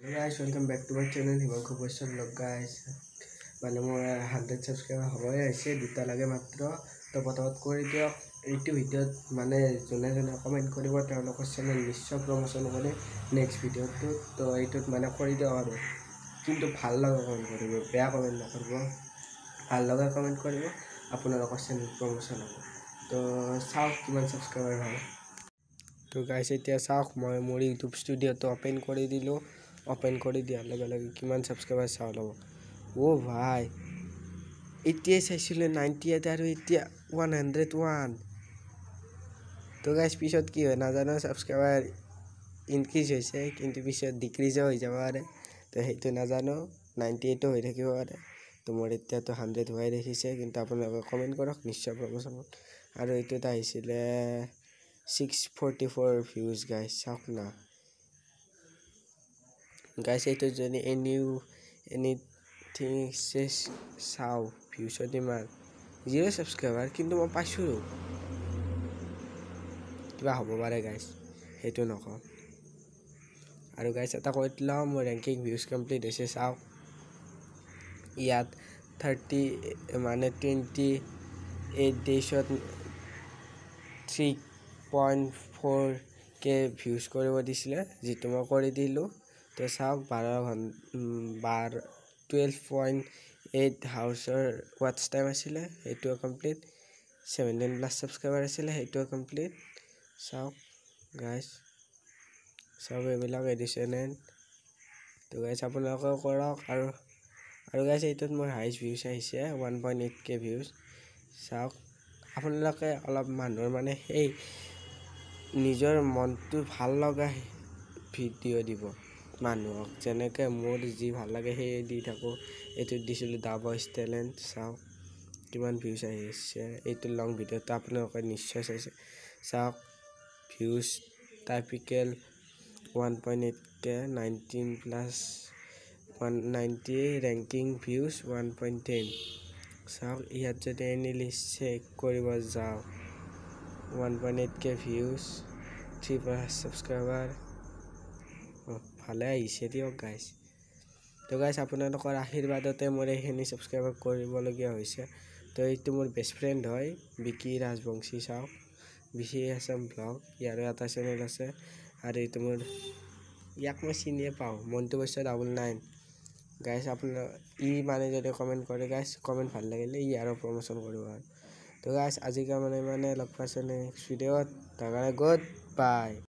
Guys, welcome back to my channel, Himanshu Baishya blog. Guys, মানে মোৰ 100 subscriber হ'বই হৈছে, দুটা লাগে মাত্ৰ। তো পটাপট কৰি দিয়ক। এইটো ভিডিঅ'ত মানে যোনে যোনে কমেণ্ট কৰিব, তেওঁলোকৰ চেনেল নিশ্চয় প্ৰমোশ্যন কৰিম নেক্সট ভিডিঅ'টোত। তো এইটোত মানে কৰি দিয়ক আৰু কিন্তু ভাল লগা কমেণ্ট কৰিব, বেয়া কমেণ্ট নকৰিব। ভাল লগা কমেণ্ট কৰিব, আপোনালোকৰ চেনেল প্ৰমোশ্যন হ'ব। তো চাওক কিমান ছাবস্ক্ৰাইবাৰ হয়। তো গাইছ, এতিয়া চাওক, মই মোৰ ইউটিউব ষ্টুডিঅ'টো অ'পেন কৰি দিলোঁ। অ'পেন কৰি দিয়াৰ লগে লগে কিমান ছাবস্ক্ৰাইবাৰ চাওঁ ল'ব। অ' ভাই, এতিয়াই চাইছিলোঁ 98 আৰু এতিয়া 101। তো গাইছ, পিছত কি হয় নাজানো। ছাবস্ক্ৰাইবাৰ ইনক্ৰিজ হৈছে, কিন্তু পিছত ডিক্ৰিজো হৈ যাব পাৰে। তো সেইটো নাজানো, 98ও হৈ থাকিব পাৰে। তো মোৰ এতিয়াতো 100 হোৱাই দেখিছে, কিন্তু আপোনালোকে কমেণ্ট কৰক, নিশ্চয় প্ৰমোশ্যন। আৰু এইটোত আহিছিলে 644 ভিউজ। গাইছ, চাওক না গাইছ, এইটোত যদি এনিথিং চেছ চাওঁ, ভিউজত ইমান, জিৰ' ছাবস্ক্ৰাইবাৰ, কিন্তু মই পাইছোঁ। কিবা হ'ব পাৰে গাইছ, সেইটো নকওঁ। আৰু গাইছ, এটা কৈ লওঁ, মোৰ ৰেংকিং ভিউজ কমপ্লিট হৈছে। চাওক, ইয়াত 30 মানে 28 ডেইজত 3.4K views কৰিব দিছিলে, যিটো মই কৰি দিলোঁ। তো চাওক, 12 ঘণ্টা 12 12.8 আৱাৰ্ছৰ ৱাটচ টাইম আছিলে, সেইটোও কমপ্লিট। 17 প্লাছ ছাবস্ক্ৰাইবাৰ আছিলে, সেইটোও কমপ্লিট। চাওক গাইছ, চাওক, এইবিলাক এডিশ্যনেল। তো গাইছ, আপোনালোকেও কৰক। আৰু গাইছ, এইটোত মোৰ হাইষ্ট ভিউজ আহিছে 1.8K views. চাওক, আপোনালোকে অলপ মানুহৰ মানে সেই নিজৰ মনটো ভাল লগা ভিডিঅ' দিব মানুহক। যেনেকৈ মোৰ যি ভাল লাগে সেয়ে দি থাকোঁ। এইটোত দিছিলোঁ the voice talent. চাওক কিমান ভিউজ আহিছে। এইটো লং ভিডিঅ'টো আপোনালোকে নিশ্চয় চাইছে। চাওক, views typical 1.8K, 19 plus 190, ranking views 1.10। চাওক, ইয়াত যদি এনি লিষ্ট চেক কৰিব যাওঁ, 1.8K views, 3 plus subscriber। ভালে আহিছে দিয়ক গাইছ। তো গাইছ, আপোনালোকৰ আশীৰ্বাদতে মোৰ এইখিনি ছাবস্ক্ৰাইবাৰ কৰিবলগীয়া হৈছে। তো এইটো মোৰ বেষ্ট ফ্ৰেণ্ড হয়, বিকি ৰাজবংশী। চাওক, বিকি আছাম ব্লগ, ইয়াৰো এটা চেনেল আছে। আৰু এইটো মোৰ, ইয়াক মই চিনিয়ে পাওঁ, মণ্টু বৈশ্য 99। গাইছ, আপোনাৰ ই মানে যদি কমেণ্ট কৰে গাইছ, কমেণ্ট ভাল লাগিলে ই আৰু প্ৰমোশ্যন কৰিব। আৰু তো গাইছ, আজিকা মানে লগ পাইছোঁ নেক্সট ভিডিঅ'ত। তাৰ কাৰণে গুড বাই।